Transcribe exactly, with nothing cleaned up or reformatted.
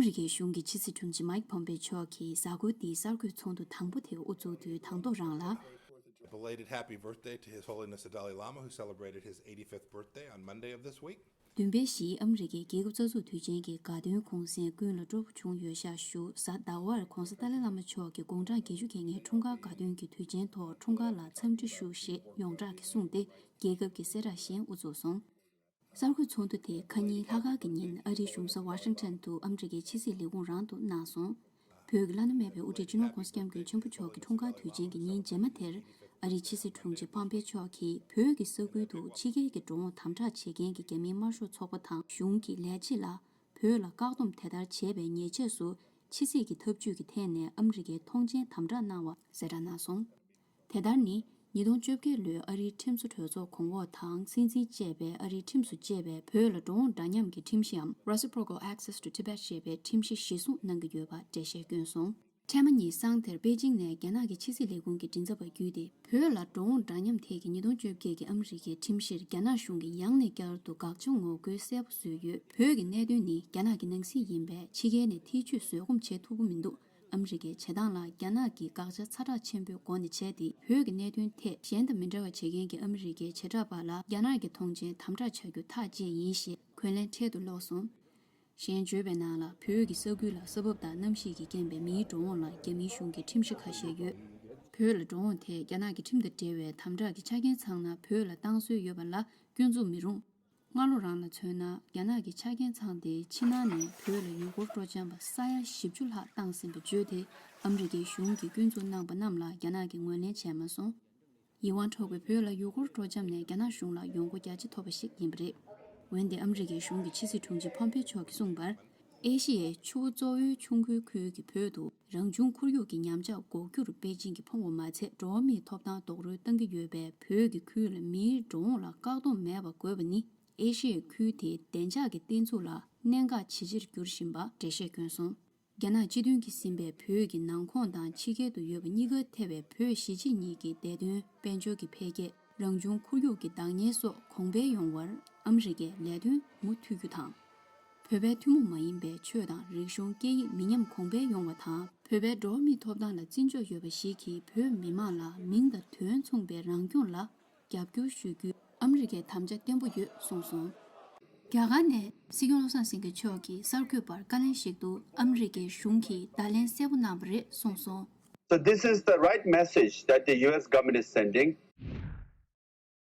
ཨ་མི་རི་ཀའི་གཞུང་གི་ཕྱི་སྲིད་དྲུང་ཆེ་མའིག་ཕོམ་པེ་མཆོག་གིས་གཟའ་འཁོར་འདིའི་གསར་འགོད་ཚོགས་འདུ་དང་པོ་དེ་དབུ་འཛུགས་དུས། དང་ཐོག་རང་ལ། Belated happy birthday to His Holiness the Dalai Lama, who celebrated his eighty-fifth birthday on Monday of this week. བདུན་པའི་བཞིའི་ཨ་མི་རི་ཀའི་རྒྱལ་ཁབ་རྩ་འཛུགས་དུས་ཆེན་གྱི་དགའ་སྟོན་གུང་སེང་ཀུན་ལ་སྤྲོ་པོ་བྱུང་ཡོད་ཤག་ཞུ། གཟའ་ཟླ་བར་༧གོང་ས་ཏཱ་ལའི་བླ་མ་མཆོག་གི་དགུང་གྲངས་བརྒྱད་ཅུ་གྱ་ལྔའི་འཁྲུངས་སྐར་དགའ་སྟོན་གྱི་དུས་ཆེན་ཐོག་འཁྲུངས་སྐར་ལ་འཚམས་འདྲི་ཞུ་ཞེས་ཡོངས་གྲགས་ཀྱིས་གསུངས་ཏེ། རྒྱལ་ཁབ་ཀྱི་གསལ་བསྒྲགས་གཞན་དབུ་འཛུགས་སོང་། གསར་འགོད་ཚོགས་འདུ་དེ་ཁ་ཉིན་ལྷག་དཀར་གྱི་ཉིན་ཨ་རིའི་གཞུང་ས་ཝ་ཤིང་ཊོན་དུ་ཨ་མི་རི་ཀའི་ཕྱི་སྲིད་ལས་ཁུངས་རང་དུ་གནང་སོང་། བོད་ཀྱི་བླ་ན་མེད་པའི་དབུ་ཁྲིད་སྤྱི་ནོར་༧གོང་ས་༧སྐྱབས་མགོན་ཆེན་པོ་མཆོག་གི་འཁྲུངས་སྐར་དུས་ཆེན་གྱི་ཉིན་རྗེས་མ་དེར། ཨ་རིའི་ཕྱི་སྲིད་དྲུང་ཆེ་ཕོམ་པེ་མཆོག་གིས་བོད་ཀྱི་ས་ཁུལ་དུ་ཕྱི་རྒྱལ་གྱི་ཌོ་རོན་དམ་དྲག་བྱེད་མཁན་གྱི་རྒྱ་མིའི་དམར་ཤོག་ཚོགས་པ་དང་གཞུང་གི་ལས་བྱེད་ལ། བོད་ལ་བཀག་སྡོམ་དེ་ལྟར་བྱས་པའི་ཉེས་ཆད་སུ། ཕྱི་སྲིད་ཀྱི་ཐབས་ཇུས་ཀྱི་ཐད་ནས་ཨ་མི་རི་ཀའི་མཐོང་མཆན་དམ་དྲག་གནང་བ་གསལ་བསྒྲགས་གནང་སོང་། དེ་ལྟར་ནི། ཉིས་སྟོང་བཅོ་བརྒྱད་ལོའི་ཨ་རིའི་ཁྲིམས་བཟོ་གྲོས་ཚོགས་གོང་འོག་དང་སྲིད་འཛིན་བཅས་པས་ཨ་རིའི་ཁྲིམས་སུ་བཅས་པའི་བོད་ལ་འགྲོ་འོང་འདྲ་མཉམ་གྱི་ཁྲིམས་གཞིའམ། Reciprocal Access to Tibet ཞེས་པའི་ཁྲིམས་གཞི་གཞིར་བཟུང་གནང་གི་ཡོད་པ་འགྲེལ་བཤད་བསྐྱོན་སོང་། ཕྲལ་མ་ཉིན་སང་དེར་པེ་ཅིང་ནས་རྒྱ་ནག་གི་ཕྱི་སྲིད་ལས་ཁུངས་ཀྱི་མགྲིན་ཚབ་པ་བརྒྱུད་དེ། བོད་ལ་འགྲོ་འོང་འདྲ་མཉམ་ཐད་ཀྱི་ཉིས་སྟོང་བཅོ་བརྒྱད་ཀྱི་ཨ་མི་རི་ཀའི་ཁྲིམས་གཞིར་རྒྱ་ནག་གཞུང་གིས་ཡང་ནས་བསྐྱར་དུ་དགག་བྱ་ངོ་རྒོལ་གསལ་པོ་བཟོས་ཡོད། བོད་ཀྱི་གནད་དོན་ནི་རྒྱ་ནག་གི་ནང་སྲིད་ཡིན་པས། ཕྱི་རྒྱལ་ནས་ཐེ་བྱུས་བཟོད་སྒོམ་བྱེད་ཐུབ་ཀྱི་མི་འདུག་ཨ་མི་རི་ཀའི་བྱེད་སྟངས་ལ་རྒྱ་ནག་གིས་དགག་བྱ་ཚ་དྲག་ཆེན་པོའི་སྒོ་ནས་བྱས་ཏེ། བོད་ཀྱི་གནད་དོན་ཐད་གཞན་དང་མི་འདྲ་བ་བྱེད་མཁན་གྱི་ཨ་མི་རི་ཀའི་བྱེ་བྲག་པ་ལ་རྒྱ་ནག་གི་མཐོང་མཆན་དམ་དྲག་བྱ་རྒྱུ་ཐག་བཅད་ཡིན་ཞེས་འོས་ལན་འཕྲལ་དུ་སློག་སོང་། གཞན་བརྗོད་པའི་ནང་ལ། བོད་ཀྱི་ས་ཁུལ་ལ་ས་བབ་དང་གནམ་གཤིས་ཀྱི་རྐྱེན་པས་མིའི་འགྲོ་འོང་ལ་རྒྱ་མིའི་གཞུང་གི་ཁྲིམས་གཞི་ཁ་ཤས་ཡོད། བོད་ལ་འགྲོ་འོང་ཐད་རྒྱ་ནག་གི་ཁྲིམས་དང་འབྲེལ་བའི་དམ་དྲག་གི་ཆ་རྐྱེན་ཚང་ན། བོད་ལ་བཏང་སྲོལ་ཡོད་པ་ལ་སྐྱོན་འཛུགས་མི་རུང་། སྔ་ལོ་རང་ལ་མཚོན་ན། རྒྱ་ནག་གི་ཆ་རྐྱེན་ཚང་སྟེ་ཕྱི་ནང་ནས་བོད་ལ་ཡུལ་སྐོར་སྤྲོ་འཆམ་པ་ས་ཡ་བཞི་བཅུ་ལྷག་བཏང་ཟིན་པ་བརྗོད་དེ། ཨ་མི་རི་ཀའི་གཞུང་གིས་སྐྱོན་འཛུགས་གནང་པ་རྣམས་ལ་རྒྱ་ནག་གིས་ངོས་ལེན་བྱས་མ་སོང་། ཡིད་དབང་འཕྲོག་པའི་བོད་ལ་ཡུལ་སྐོར་སྤྲོ་འཆམ་ནས་རྒྱ་ནག་གཞུང་ལ་ཡོང་སྒོ་རྒྱ་ཆེ་ཐོབ་པ་ཞིག་ཡིན་པ་རེད། འོན་ཏེ་ཨ་མི་རི་ཀའི་གཞུང་གི་ཕྱི་སྲིད་དྲུང་ཆེ་ཕོམ་པེ་མཆོག་གིས་གསུངས་པར། ཨེ་ཤི་ཡའི་ཆུ་བོ་གཙོ་བོའི་ཆུ་འགོའི་ཁུལ་གྱི་བོད་དུ་རང་བྱུང་ཁོར་ཡུག་གི་ཉམས་ཆག་འགོག་རྒྱུར་པེ་ཅིང་གིས་ཕོངས་པ་མ་ཚད། འགྲོ་བ་མིའི་ཐོབ་ཐང་རྡོག་རོལ་བཏང་གི་ཡོད་པས། བོད་ཀྱི་ཁུལ་ལ་མིའི་འགྲོ་འོང་ལ་བཀག་སྡོམ་མེད་པ་དགོས་པ་ནི། ཨེ་ཤི་ཡའི་ཁུལ་དེའི་བདེ་འཇགས་ཀྱི་བསྟན་ཚུགས་ལ་གནད་འགག་ཇེ་ཆེར་འགྱུར་བཞིན་པ་འགྲེལ་བཤད་བསྐྱོན་སོང་། རྒྱ་ནག་སྤྱི་མཐུན་གྱིས་ཟིན་པའི་བོད་ཀྱི་ནང་ཁོངས་དང་ཕྱི་རྒྱལ་དུ་ཡོད་པ་གཉིས་ཀར་ཐེ་བའི་བོད་གཞིས་བྱེས་གཉིས་ཀྱི་བདེ་དོན། དཔལ་འབྱོར་གྱི་འཕེལ་རྒྱས། རང་བྱུང་ཁོར་ཡུག་གི་བདག་གཉེར་སོགས་གོང་འཕེལ་ཡོང་བར་ཨ་མི་རི་ཀས་ལས་དོན་མུ་མཐུད་རྒྱུ་དང་། བོད་པའི་ཐུན་མོང་མ་ཡིན་པའི་ཆོས་དང་རིག་གཞུང་སྐད་ཡིག་མི་ཉམས་གོང་འཕེལ་ཡོང་བ་དང་། བོད་པའི་འགྲོ་བ་མིའི་ཐོབ་ཐང་ལ་བརྩི་འཇོག་ཡོད་པ་ཞིག་གིས་བོད་མི་མང་ལ་མིང་དང་དོན་མཚུངས་པའི་རང་སྐྱོང་ལ་རྒྱབ་སྐྱོར་ཞུ་རྒྱུའི་ཨ་མི་རི་ཀའི་དམ་བཅའ་བརྟན་པོ་ཡོད་གསུངས་སོང་། རྒྱ་གར་ནས་སྲིད་སྐྱོང་བློ་བཟང་སེང་གེ་མཆོག་གིས་གསར་འགོད་པར་བཀའ་ལན་ཞིག་ཏུ། ཨ་མི་རི་ཀའི་གཞུང་གིས་བརྡ་ལན་གསལ་པོ་གནང་བ་རེད་གསུངས་སོང་། So this is the right message that the U S government is sending.